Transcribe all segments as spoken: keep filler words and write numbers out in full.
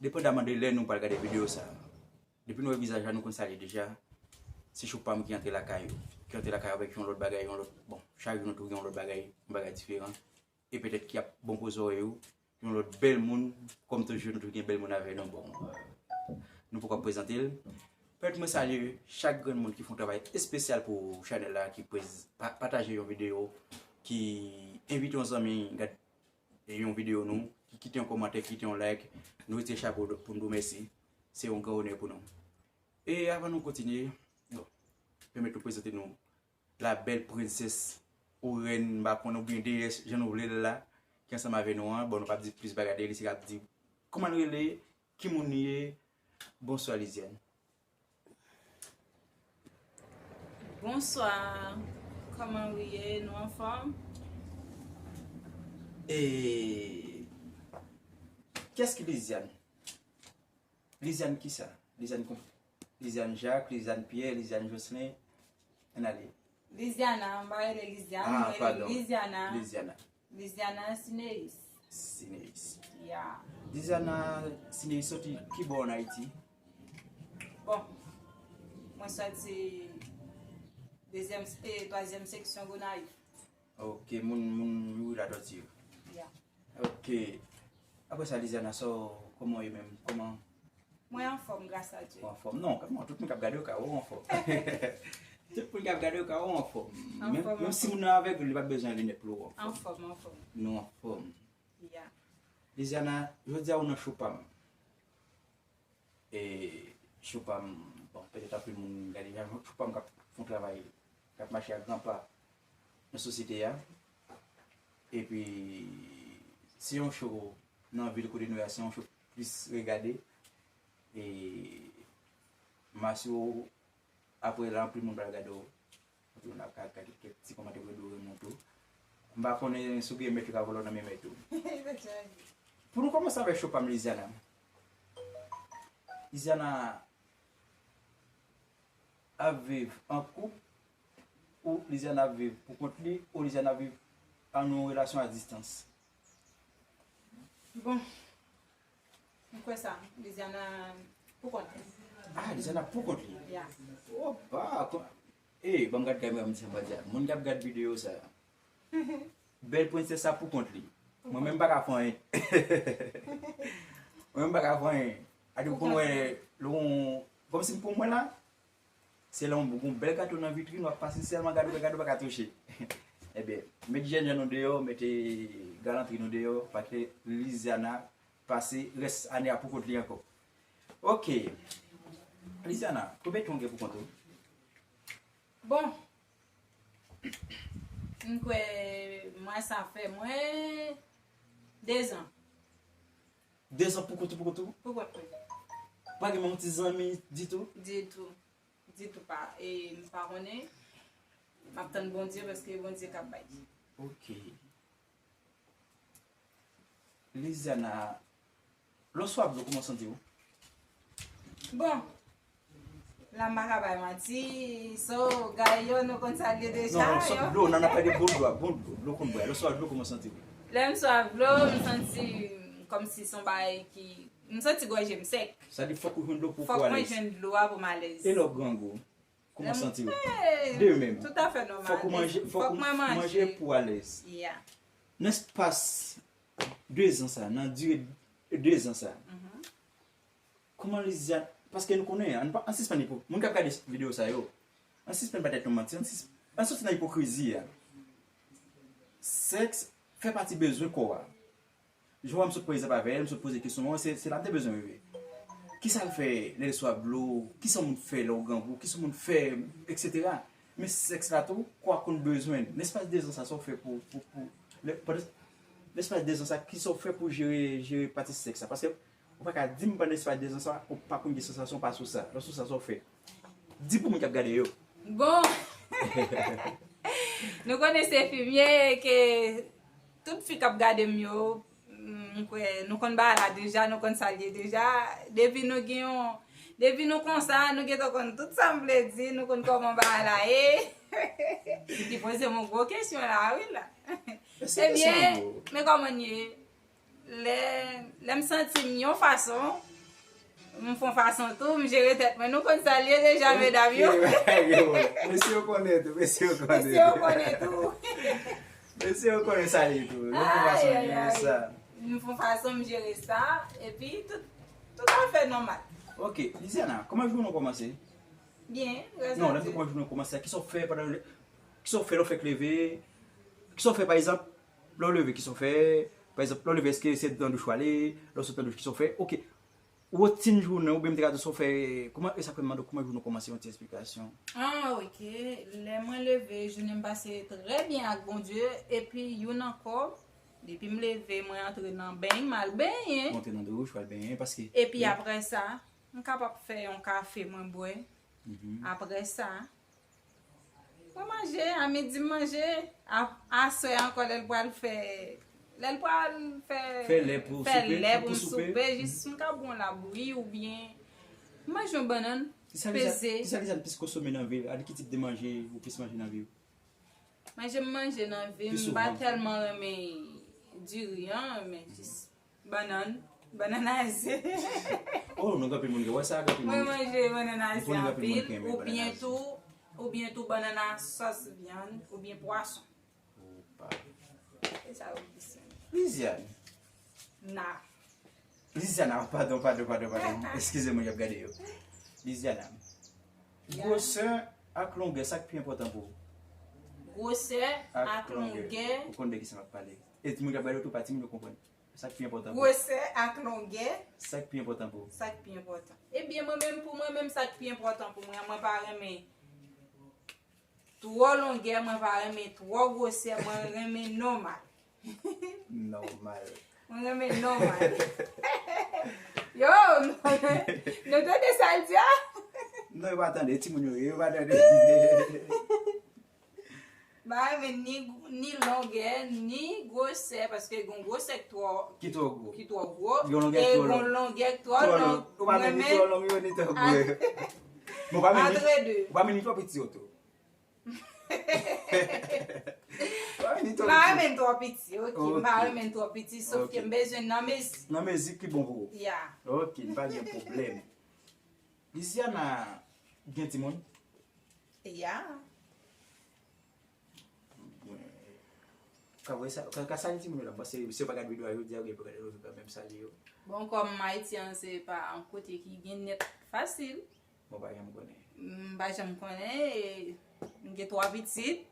Depandaman de lè nou pral gade videyo sa a, depi nou wè vizaj la, nou konn sa l ye deja. Se Chopam ki antre lakay ou, ki antre lakay ou avèk yon lòt bagay, yon lòt, bon, chak jou nou toujou gen yon lòt bagay, yon bagay diferan. E petèt ki ap bon pou zòrèy ou, yon lòt bèl moun, kòm toujou, nou toujou gen bèl moun avè nou, bon, euh, nou poko ap prezante l. Petèt mwen salye chak grenn moun ki fè yon travay espesyal pou chanèl la, ki prez-, pa-, pataje yon videyo, ki envite yon zanmi gad yon videyo nou, ki kite yon kòmantè, kite yon like, nou retire chapo pou n di w mèsi. Se yon gran onè pou nou. E avan nou kontinye, bon, pèmèt nou prezante nou la bèl prensès ou rèn, m pa konnen, oubyen deyès, jan nou vle l la, ki ansanm avè nou an. Bon, nou p ap di plis bagay de li, se k ap di kòman l rele, ki moun li ye. Bonswa, Lizyane. Bonswa, kòman w ye? Nou anfòm? E kiyès ki Lizyane? Lizyane kisa? Lizyane kon-, Lizyane Jacques, Lizyane Pierre, Lizyane Jocelyn. Ann ale. Lizyana, m pa rele Lizyane, ah, mwen rele padon. Lizyana. Lizyana. Lizyana Sineis. Sineis. Ya. Lizyana Sineis soti ki bò ann Ayiti? Bon, mwen soti dezyèm, e, twazyèm seksyon Gonayiv. Ok, moun, moun Youri Latòti yo. Ya. Ok. Apre sa, Lizyana, sa w, kòman w ye menm? Kòman? Mwen anfòm, gras a Dye. Ou anfòm? Non, kòman? Tout moun k ap gade w ka wè w anfòm. Tout moun k ap gade w ka wè w anfòm. Menm, anfòm, menm si anfòm. Moun nan avèg ou, li pa bezwen linèt pou l wè w anfòm. Anfòm, anfòm. Nou anfòm. Ya. Lizyana, jodi a ou nan Chopam. E Chopam, bon, petèt anpil moun gade, Chopam k ap fè yon travay, k ap mache ak gran pa nan sosyete a. Epi, se yon show nan vil kote nou ye a, se yon show plis regade. E m asire w, apre la, anpil moun pral gade w. Anpil moun ap ka gade kèk ti kòmantè pou yo di w renmen w tou. M pa konnen si w gen mèt yo ka vòlè w nan men mèt ou. Pou nou kòmanse avèk Chopam, Lizyana. Lizyana ap viv an koup, ou Lizyana ap viv pou kont li, ou Lizyana ap viv an yon relasyon a distans? Bon, m kwè sa, Lizyana pou kont li. Ah, Lizyana pou kont li? Ya. Opa, kon-, eh, ban m gad kamera m di sa m pa di a. Moun k ap gad videyo sa. Bèl prensès sa pou kont li. Mwen menm m pa ka fè anyen. Mwen menm m pa ka fè anyen. Adi pou mwen, lè yon, kòmsi pou mwen la, se lè yon, yon bèl gato nan vitrin, w ap pase sèlman gade, gade, w pa ka touche. Ebyen, mete jènjan nou deyò, mete galantri nou deyò, pa kite Lizyana pase rès ane a pou kont li ankò. Ok. Lizyana, konbyen tan w gen pou kont ou? Bon, m kwè mwa sa fè mwen dezan. Dezan pou kont ou, pou kont ou? Pou kont mwen. Pa gen menm ti zanmi ditou? Ditou. Ditou pa. E m pa konnen. M ap tann Bondye paske Bondye k ap bay. Ok. Lizyana, lè w swa dlo, kòman w santi w? Bon, la m pa ka bay manti, so, gay yo, nou konn sa l ye deja. Non, non, sòt dlo, nan n ap pale de bon dlo, bon dlo, dlo konn bwè. Lè w swa dlo, kòman w santi w? Lè m swa dlo, m santi kòmsi se yon bagay ki, m santi gòje m sèk. Sa di fòk ou jwenn dlo pou w alèz. Fòk mwen jwenn dlo a pou m alèz. E lè w grangou? Kòman w santi w? De menm. Toutafè nòmal. Fòk ou manje, fòk ou manje pou w alèz. Nan espas de zan sa, nan dire de zan sa, kòman Lizyana, paske nou konnen, ann pa, ann sispann ipo-, moun k ap gade videyo sa yo, ann sispann ba tèt nou manti, ann sis-, ann soti nan ipokrizi a. Sèks fè pati bezwen kò a. Jan m sot pran egzanp avè l, m sot poze kesyon an, se, se la m te bezwen rive. Kisa l fè lè l swa dlo? Kisa yon moun fè lè w grangou? Kisa yon moun fè, etsetera? Men sèks la tou, kò a konn bezwen l. Nan espas de zan sa, sa w fè pou, pou, pou, lè, pandan, nan espas de zan sa, kisa w fè pou jere, jere pati sèks la? Paske ou pa ka di m pandan espas de zan sa, ou pa konn gen sansasyon pa sou sa. Lè w sou sa, sa w fè? Di pou moun k ap gade yo. Bon. Nou konnen se fim ye, ke tout fi k ap gade m yo, m kwè nou konn bagay la deja, nou konn sa l ye deja. Depi nou gen yon, depi nou konsa, nou gentan konn tout sa m vle di, nou konn kòman bagay la ye. Ou te poze m yon gwo kesyon la, wi la. Ebyen, men kòman n ye? Lè, lè m santi m yon fason, M fon fason tou, m jere tèt mwen. Nou konn sa l ye deja, medam yo. Ok, pa gen pwoblèm. Mesye yo konnen tou, mesye yo konnen Mesye yo tou. Konnen tou. Mesye yo konnen sa l ye tou. Yo fon fason yo jere sa. M fon fason, m jere sa. Epi, tout, tout afè nòmal. Ok, Lisiana, kòman jounen w kòmanse? Byen, grasa Non, lè m di kòman jounen w kòmanse, kisa w fè pandan, kisa w fè lè w fèk leve, kisa w fè pa egzanp, lè w leve, kisa w fè, pa egzanp, lè w leve, èske se nan douch w ale, lè w sot nan douch, kisa w fè, ok, wotin jounen w, oubyen m te ka di w sa w fè, kòman, e sa fè m mande w kòman jounen w kòmanse, yon ti esplikasyon. Ah, ok. Lè mwen leve, jounen m pase trè byen ak Bondye. Epi youn ankò, depi m leve, mwen antre nan beny, m al benyen. Monte nan douch, w al benyen, paske Epi apre sa, m kapab fè yon kafe mwen bwè. Apre sa, mwen manje, a midi m manje. A- Aswè ankò, lè l pral fè, lè l pral fè Fè lè pou fè soupe, lè pou pou m soupe. Soupe, jis m ka bwè yon labwi oubyen m manje yon bannann. Kisa Lisiana, Peze. Kisa Lisiana plis konsome nan vi l? Adi ki tip de manje ou plis manje nan vi w? Manje m manje nan vi m, Plis m pa souvan. Tèlman renmen diri an, men jis bannann, bannann aze. Oh, non, gen anpil moun ki wè sa, gen anpil Mwen moun. Manje bannann aze Pou nou gen anpil moun anpil, ki renmen oubyen bannann aze. Tou, oubyen tou bannann a sòs vyann, oubyen pwason. Opa. E sa yo plis renmen. Lisiane. Na. Lisiana, padon, padon, padon, padon. Eskize mwen, y ap gade yo. Lisiana. Gwosè ak longè, sa k pi enpòtan pou ou? Gwosè ak longè. Ou konn de kisa m ap pale. E timoun k ap gade yo tou, pa timoun yo konprann. Sa k pi enpòtan pou ou? Gwosè ak longè. Sa k pi enpòtan pou ou? Sa k pi enpòtan? Ebyen, mwen menm, pou mwen menm, sa k pi enpòtan pou mwen, mwen pa renmen twò longè, mwen pa renmen twò gwosè, mwen renmen nòmal. Nòmal. Mwen renmen nòmal. Yo, nou tande sa l di a? Non, yo pa tande, timoun yo, yo pa tande. M pa renmen ni, ni longè, ni gwosè, paske gen gwosè k twò, Ki twò gwo? Ki twò gwo, Gen longè e twò gen long. Longè k twò long. Ou pa menm ni twò long yo, ni twò gwo yo. Bon, pa menm ni, Antre de. Ou pa menm ni twò piti yo tou. Pa menm ni twò M pa piti. Renmen twò piti, ok. M pa Ok. Renmen twò piti, sof Ok. Ke m bezwen nan mezi. Nan mezi ki bon pou ou. Ya. Ok, pa gen pwoblèm. Lisiana gen timoun? Ya. Ka wè sa, ka, ka salye timoun yo la, paske si yo pa gade videyo a, yo di a, yo pa gade, yo pa menm salye yo. Bon, kòm Ayiti an, se pa yon kote ki gen nèt fasil. Bon, pa janm konnen. M pa janm konnen, e m gen twa pitit.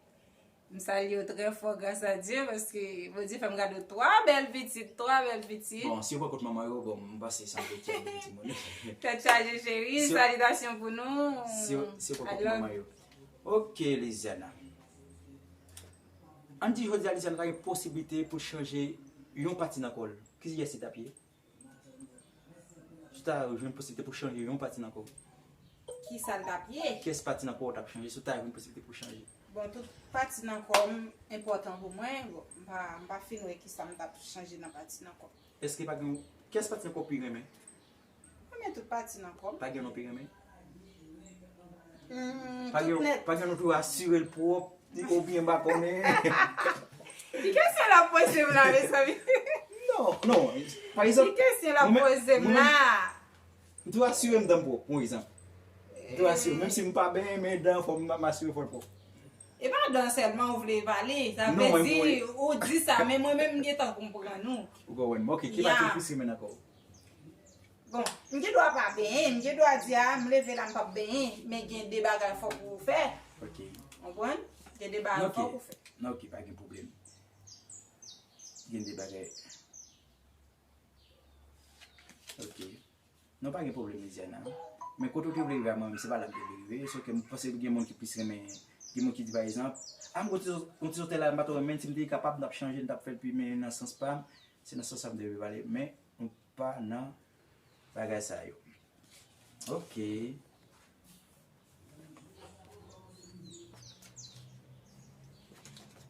M salye yo trè fò, gras a Dye, paske Bondye fè m gade twa bèl pitit, twa bèl pitit. Bon, si yo pran kont manman yo, bon, m panse se yon bèl timoun. Tèt chaje, cheri, Si- salitasyon pou nou. Si yo, si yo pran I kont love manman yo. Ok, Lisiana. Ann di jodi a, Lisiana ta gen posiblite pou chanje yon pati nan kò l. Kiyès li t ap ye? Si w ta jwenn posiblite pou chanje yon pati nan kò w. Ki sa l t ap ye? Kiyès pati nan kò w t ap chanje si w ta jwenn posiblite pou chanje? Bon, tout pati nan kò m enpòtan pou mwen. Bon, m pa, m pa fin wè ki sa m t ap chanje nan pati nan kò m. Èske pa gen, kiyès pati nan kò w pi renmen? M renmen tout pati nan kò m. Pa gen yon pi renmen? Hmm, Pa tout gen, nèt. Pa gen yon tou asire l pwòp, oubyen m pa konnen. Ki kesyon l ap poze m la, mezanmi? Non, non. Pa egzanp, Ki kesyon l ap mwen men- poze m mwen men- la? M tou asire m dan m pwòp, yon egzanp. M tou asire, menm si m pa benyen, men dan fò m, m asire fò l pwòp. E pa dan sèlman ou vle pale, sa Non, vle mwen di, vle- ou di sa, men mwen menm m gentan konprann ou. Ou konprann? Ok, ki Ya. pati w plis renmen nan kò w? Bon, m gen dwa pa benyen, m gen dwa di a, m leve la m p ap benyen, men gen de bagay fòk ou fè. Ok. Konprann? Gen de bagay Ok. Fòk ou fè. Non, ok, pa gen pwoblèm. Gen de bagay. Ok. Non, pa gen pwoblèm, Lisiana. Men kote w te vle rive a, mwen, se pa la m te vle rive. Sòf ke m panse gen moun ki plis renmen, gen moun ki di, pa egzanp, a, m gon ti zo-, gon ti zotèl la, m pa twò renmen, si m te kapab, m t ap chanje, m t ap fè l pi, men nan sans pa m, se nan sans sa m te vle pale, men m pa nan bagay sa yo. Ok.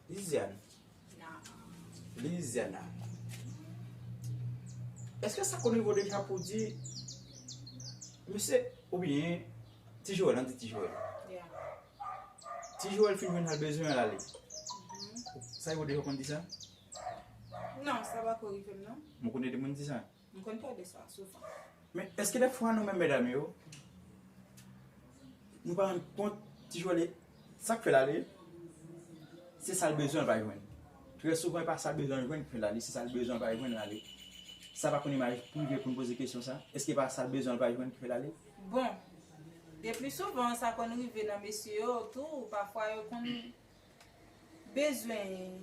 Lisiane. Lisiana. Èske sa konn rive w deja pou w di, mesye, oubyen, Ti Joel, ann di Ti Joel. Yeah. Ti Joel fin jwenn sa l bezwen, l ale. Mhm. Sa rive w deja w konn di sa? Non, sa pa ko rive m, non. Mwen konn de moun di sa. M konn tande sa souvan. Men èske dèfwa nou menm medam yo, nou pa rann kont ti jwèt li, sa k fè l ale, se sa l bezwen l pa jwenn. Trè souvan, e pa sa l bezwen l jwenn ki fè l ale, se sa l bezwen l pa jwenn l ale. Sa pa konn imaj prive pou n poze kesyon sa? Èske pa sa l bezwen l pa jwenn ki fè l ale? Bon, de pli souvan, sa konn rive nan mesye yo tou, pafwa yo konn bezwen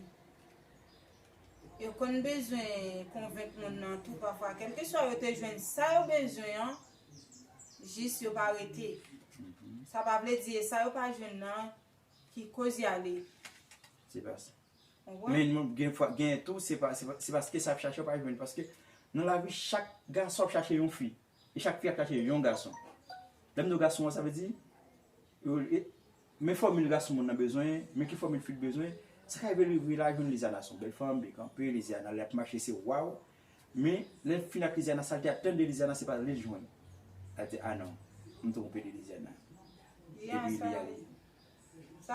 yo konn bezwen konvenk moun nan tou pafwa, kèlkeswa yo te jwenn sa yo bezwen an, jis yo pa rete. Sa pa vle di e sa yo pa jwenn nan ki koz y ale. Se pa sa. Men gen fwa, gen tou, se pa, se pa, se paske sa ap chache yo pa jwenn. Paske nan lavi, chak gason ap chache yon fi. E chak fi ap chache yon gason. Lè m di w gason an, sa vle di, yo, e, men fòmil gason moun nan bezwen, men ki fòmil fi l bezwen. Sa ka rive li rive la jwenn Lizana se yon bèl fanm, byen kanpe, Lizana lè ap mache se waw. Men lè l fin ak Lizana, sa l te atann de Lizana, se pa li l jwenn. L ap di, a non, m twonpe de Lizana. Epi li ale.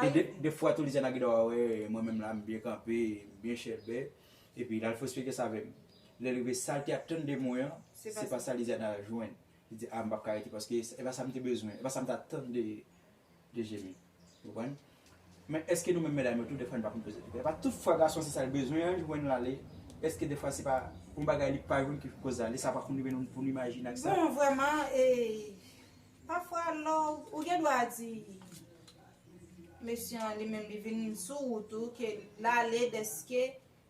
E de, de fwa tou Lizana gen dwa wè mwen menm la, m byen kanpe, m byen chèlbè. Epi l al fè respekte sa avè m. Lè l rive sa l te atann de mwen an, se pa sa Lizana jwenn. Li di, a, m p ap ka rete paske e pa sa m te bezwen, e pa sa m t atann de, de Jemi. Ou konprann? Men èske nou menm medam yo tou, defwa n pa konn poze tou? E pa tout fwa gason se sa l bezwen an, jwenn l ale. Èske defwa se pa yon bagay li pa jwenn ki koz ale, sa pa konn rive nou pou n imajine ak sa? Bon, vrèman, e, pafwa lè w, ou gen dwa di mesye an li menm li vin sou ou tou, ke l ale dèske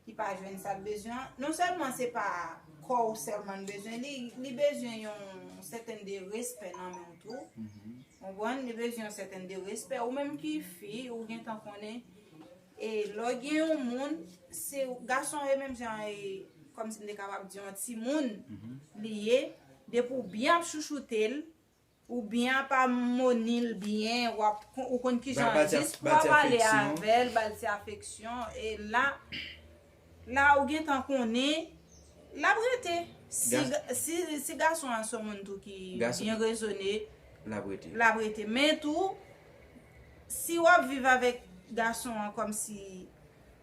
li pa jwenn sa l bezwen an. Non sèlman se pa kò w sèlman l bezwen, li, li bezwen yon sètèn de respè nan men w tou. Konprann? Li bezwen yon sètèn de respè. Ou menm ki fi, ou gentan konnen, e lè w gen yon moun, se gason e menm jan e, kòmsi m te kapab di yon timoun li ye, depi w byen ap chouchoute l, oubyen ap amoni l byen, w ap, ou konn kijan, jis pou w ap pale avè l, ba l ti afeksyon, e la, la ou gentan konnen, l ap rete. Si, si, si gason an se yon moun tou ki byen rezone, l ap rete. Men tou, si w ap viv avèk gason an kòmsi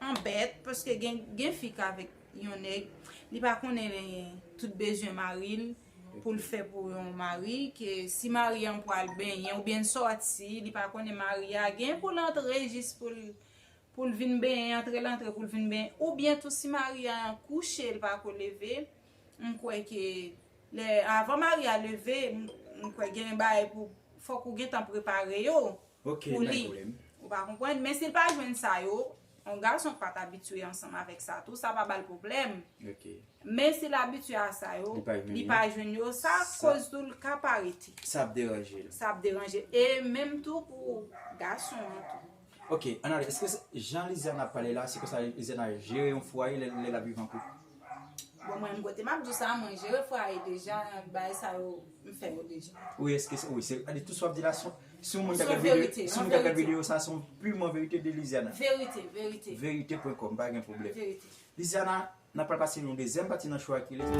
an bèt, paske gen, gen fi k avèk yon nèg, li pa konnen tout bezwen mari l pou l fè pou yon mari, ke si mari an pral benyen oubyen l sòti, li pa konnen mari a gen pou l antre jis pou l, pou l vin benyen, antre l antre pou l vin benyen, oubyen tou si mari an kouche, l pa ko leve, m kwè ke lè, avan mari a leve, m, m kwè gen bagay pou, fòk ou gentan prepare yo pou li. Ou pa konprann? Men si l pa jwenn sa yo, yon gason k pa t abitye ansanm avèk sa tou, sa pa ba l pwoblèm. Men si l abitye a sa yo, li pa jwenn yo, sa koz tou l ka pa rete. Sa ap deranje l. Sa ap deranje l. E menm tou pou gason an tou. Ok, ann ale, èske se, jan Lizana ap pale la, se konsa Lizana jere yon fwaye lè, lè l ap viv an koup? Bon, mwen menm kote m ap di w sa, mwen jere fwaye deja, bagay sa yo, m fè yo deja. Wi, èske se, wi, se, ade, tout sa w ap di la, si yon moun ta gad videyo, si yon moun ta gad videyo sa, se yon piman verite de Lizana. Verite, verite. Verite pwen kòm, pa gen pwoblèm. Verite. Lizana, n ap pral pase yon dezyèm pati nan show a ki rele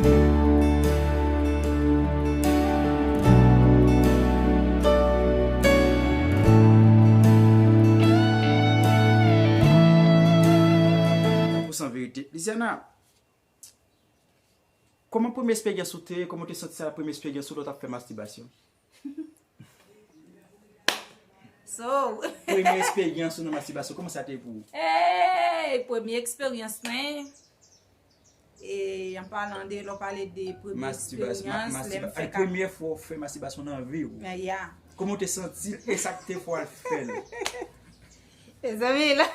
pou san verite. Lizana, kòman premye esperyans ou te ye? Kòman w te santi sa la premye esperyans ou lè w t ap fè mastibasyon? So, premye esperyans ou nan mastibasyon, kòman sa te ye pou ou? Ey, premye eksperyans mwen. E an palan de, lè w pale de premye eksperyans, lè m fè ka. Premye fwa w fè mastibasyon nan vi w. Kòman w te santi l e sa k te fè w al fè l? Mezanmi, la,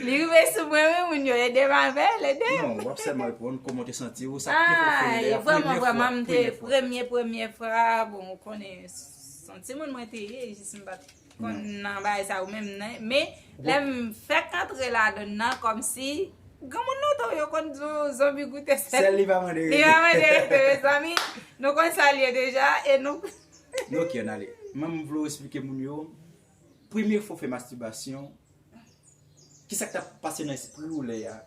li rive sou mwen, wi, moun yo, ede m avè l, ede m. Non, w ap sèlman reponn kòman w te santi w, sa k te fè w fè l, premye fwa, premye fwa. Premye, premye fwa, bon, ou konnen, se yon timoun mwen te ye, jis m pa t konn nan bagay sa yo menm, non. Men, lè m fèk antre ladan l nan, kòmsi, granmoun lontan yo konn di w, zonbi goute sèl. Sèl li pa mande rete. Li pa mande rete, mezanmi. Nou konn sa l ye deja, e nou. Ok, ann ale. Mwen, m vle w eksplike moun yo, premye fwa w fè mastibasyon, kisa k t ap pase nan espri w lè a?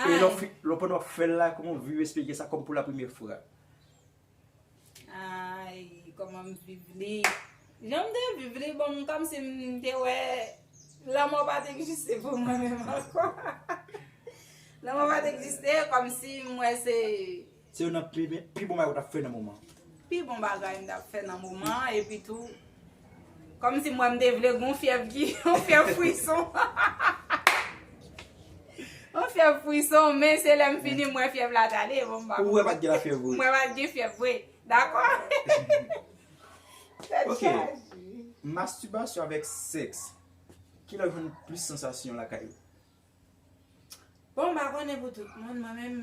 E lè w fin, lè w pandan w ap fè l la, kòman w viv eksperyans sa kòm pou la premye fwa? Ay, kòman m viv li? Jan m te viv li, bon, m kòmsi m te wè lanmò pa t egziste pou mwen menm ankò. Lanmò pa t egziste, kòmsi m wè se Se youn nan pi, pi bon bagay ou t ap fè nan moman. Pi bon bagay m t ap fè nan moman an, epi tou, kòmsi mwen m te vle gon fyèv ki, yon fyèv frison. Yon fyèv frison, men se lè m fini, m wè fyèv la t ale, bon, m pa Ou wè pa t gen lafyèv vre. Mwen pa t gen fyèv vre. Dakò? Tèt Ok. Chaje. Mastibasyon avèk sèks. Kilè w jwenn plis sansasyon lakay ou? Bon, m pa konnen pou tout moun. Mwen menm,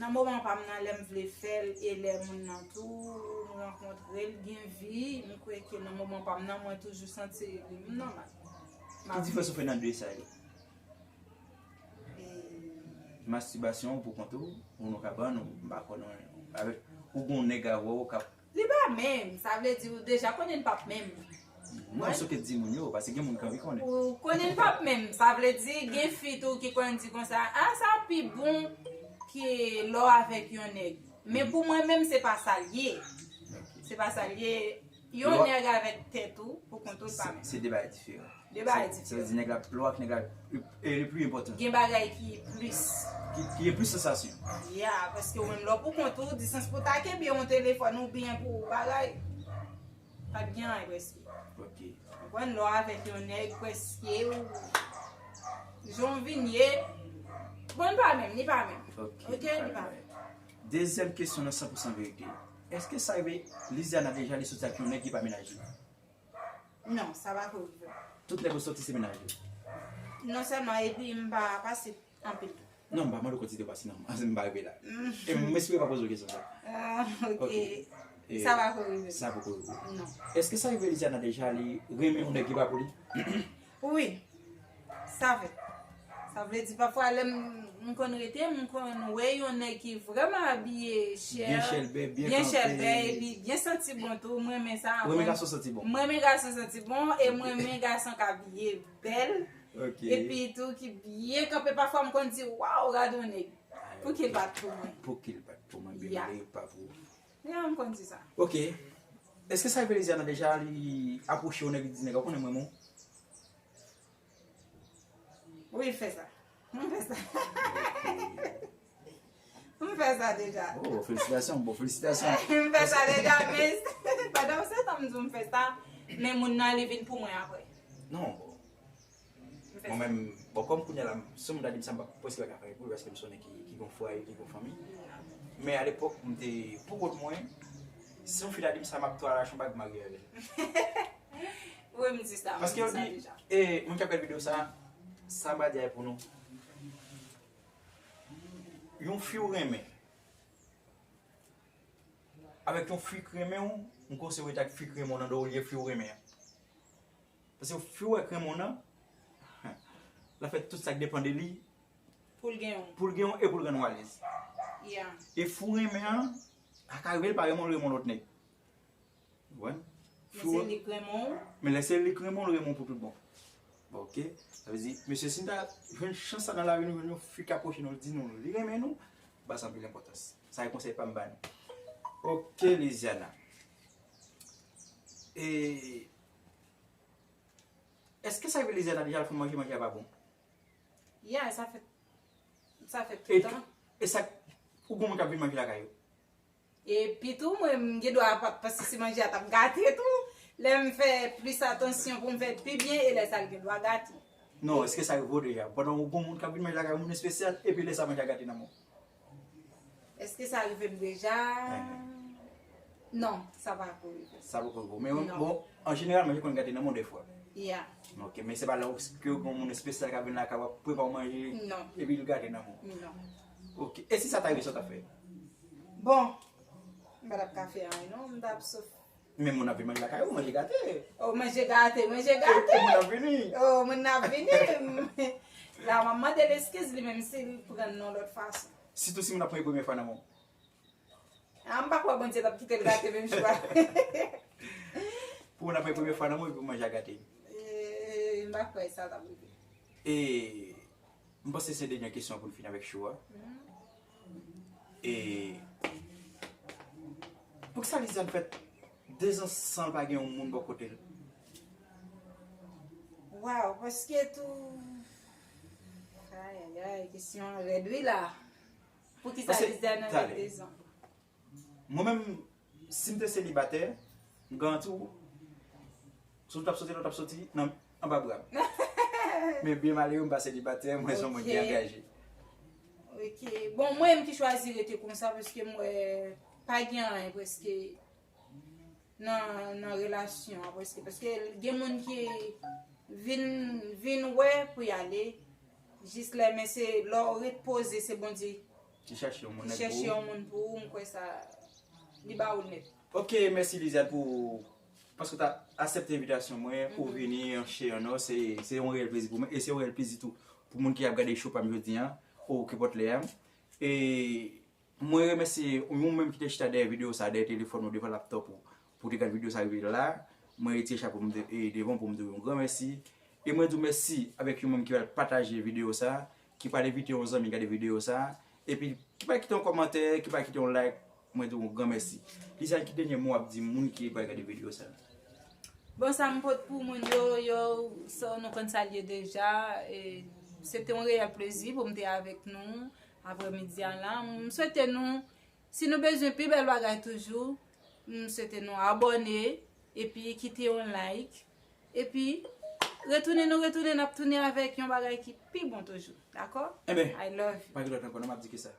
nan moman pa m nan, lè m vle fè l e lè moun nan tou, m rankontre l, gen vi, m kwè ke nan moman pa m nan, mwen toujou santi li m nòmal. Ki diferans ou fè nan de sa yo? E Mastibasyon pou kont ou, ou nan kabann, ou m pa konnen, avèk, ou gon nèg avè w k ap Li pa menm, sa vle di ou deja konnen l p ap menm. Non, se w ki di moun yo, paske gen moun ki anvi konnen. Ou konnen l p ap menm, sa vle di gen fi tou ki konn di konsa, a sa pi bon ke lè w avèk yon nèg. Men pou mwen menm, se pa sa l ye. Se pa sa l ye. Yon Lè w nèg avèk tèt ou, pou kont ou, l pa Se menm. se de bagay diferan. De bagay Sa, sa vle diferan. di nèg la, lè w ak nèg la, e, e, li pli enpòtan. Gen bagay ki plis. Ki, ki gen plis sansasyon. Ya, paske ou menm lè w pou kont ou, distans pou w ta kenbe yon telefòn oubyen pou bagay. Pa t gen anyen prèske. Ok. Ou konprann, lè w avèk yon nèg prèske ou jan w vin ye, bon, li pa menm, li pa menm. Ok, Ok, li pa menm. Dezyèm kesyon nan san pou san verite. Èske sa rive Lisiana deja li soti ak yon nèg ki pa mennaj li? Non, sa pa ko rive. Tout nèg ou soti se mennaj li? Non sèlman, epi m pa pase anpil tou. Non, m pa mande w kantite w pase nan mwa, m pa rive la. Mm. E m espere pa poze w kesyon sa. Ah, ok. Ok. E Sa pa ko rive. Sa poko rive. Non. Èske sa rive Lisiana deja li renmen yon nèg ki pa pou li? Wi. Sa fèt. Sa vle di pafwa lè m, m konn rete, m konn wè yon nèg ki vrèman abiye chè, Byen chèlbè, byen byen kanpe. chèlbè, epi byen santi bon tou, m renmen sa. Ou renmen Mwen, gason santi bon? m renmen gason santi bon, e m renmen gason k abiye bèl, Ok. epi tou ki byen kanpe. Pafwa m konn di, waw, gade yon nèg. Pou ki l pa t pou mwen? Pou ki l pa t pou mwen, byen Ya. mele pa pou. Ya, m konn di sa. Ok. Èske sa rive Lisiana deja li apwoche yon nèg, li di nèg la, ou konnen mwen, mwen? Wi, fè sa. M fè sa. M fè sa deja. Oh, felisitasyon, bon, felisitasyon. M fè sa deja, men pandan se tan m di w m fè sa, men moun nan li vin pou mwen apre. Non, bon. M fè Mwen sa. menm, bon, kòm kounye a la, si yon moun ta di m sa, m pa, prèske pa ka fè pou li, paske m se yon nèg ki, ki gon fwaye, ki gon fanmi. Men alepòk, m te, pou kont mwen, si yon fi ta di m sa, m ap tou al achte yon bag marye avè l. Wi, m di sa, m Paske di yo sa di, deja. e, moun k ap gade videyo sa, sa m a di a pou nou. Yon fi w renmen, avèk yon fi k renmen w, m konseye w rete ak fi k renmen w nan do olye fi w renmen an. Paske fi w wè k renmen w nan, l ap fè tout sa k depann de li Pou l gen yon. pou l gen w e pou l rann w alèz. Yeah. E fi w renmen an, sa ka rive l pa renmen w, l renmen yon lòt nèg. Ou konprann? Men Fi se w li k renmen w. Men lè se li k renmen w, l renmen w pou tout bon. Bon, ok. Sa vle di, mesye, si n ta jwenn chans sa nan lavi nou, jwenn yon fi k apwoche nou, l di nou li renmen nou, ba sa anpil enpòtans. Sa e konsèy pa m ba nou. Ok, Lisiana. E, èske sa rive Lisiana deja l fè manje, manje a pa bon? Yeah, sa fèt, sa fèt E, toutan. e sa, ou gon moun k ap vin manje lakay ou? Epi tou, mwen, m gen dwa pa, paske si manje a t ap gate tou, lè m fè plis atansyon pou m fè l pi byen, e lè sa l gen dwa gate. Non, èske sa rive w deja? Pandan ou gon moun k ap vin manje lakay ou, moun espesyal, epi lè sa manje a gate nan men w? Èske sa rive m deja? Ehe. Non, sa pa ko rive. Sa poko rive w. Men, Non. bon, an jeneral, manje konn gate nan men w defwa. Yeah. Ok, men se pa lè w, ke w gon moun espesyal k ap vin lakay w, ap prepare w manje, Non. epi l gate nan men w. Non. Ok, e si sa ta rive, sa w t ap fè? Bon, m pa t ap ka fè anyen non, m t ap sof. Men moun ap vin manje lakay ou, manje gate. Oh, manje gate, manje E, gate. e moun ap vini. Oh, moun ap vini. La, m ap mande l eskiz li menm si l pran l nan lòt fason. Sitou si moun ap pran l premye fwa nan men w. Ah, m pa kwè Bondye t ap kite l gate menm jan. Pou moun ap pran l premye fwa nan men w, epi manje a gate. Eh, m pa kwè sa t ap rive. E M panse se dènye kesyon pou n fini avèk show a. E poukisa Lisiana fè de zan san l pa gen yon moun bò kote l? Waw, paske tou, ayayay, kesyon an rèd wi la. Poukisa Paske, Lisiana fè tale. de zan? Mwen menm, si m te selibatè, m garanti w, sou tout ap soti, lòt ap soti nan anba bra m. Men byen malere, m pa selibatè, mwen se yon moun ki angaje. Ok. Bon, mwen menm ki chwazi rete konsa, paske m wè pa gen anyen preske nan, nan relasyon an, preske. Paske gen moun ki vin, vin wè pou y ale, jis lè, men se lè w ret poze, se Bondye Ki chache yon moun ki nèg chèche pou ou. Yon moun pou ou, m kwè sa, li ba ou l nèt. Ok, mèsi Lizann pou paske w ta aksepte envitasyon mwen, ou vini an chè an nò, se se yon reyèl plezi pou mwen, e se yon reyèl plezi tou pou moun ki ap gade show pa m jodi an, ou kenpòt lè a. E mwen remèsye ou menm ki te chita dèyè videyo sa, dèyè telefòn ou, devan laptòp ou, pou te gade videyo sa rive la. Mwen retire chapo m de- e devan pou m di w yon gran mèsi. E mwen di w mèsi avèk yon moun ki pral pataje videyo sa, ki pral envite yon zanmi gade videyo sa, epi ki pral kite yon kòmantè, ki pral kite yon like, mwen di w yon gran mèsi. Lizann, ki dènye mo w ap di moun ki pral gade videyo sa? Bon, sa m pot pou moun yo, yo, sa nou konn sa l ye deja. E, se te yon reyèl plezi pou m te avèk nou aprèmidi a la. M swete nou, si nou bezwen pi bèl bagay toujou, m swete nou abòne, epi kite yon like. Epi, retounen nou retounen, n ap tounen avèk yon bagay ki pi bon toujou. Dakò? Enben, I love you. Pa gen lòt ankò, non, m ap di ki sa.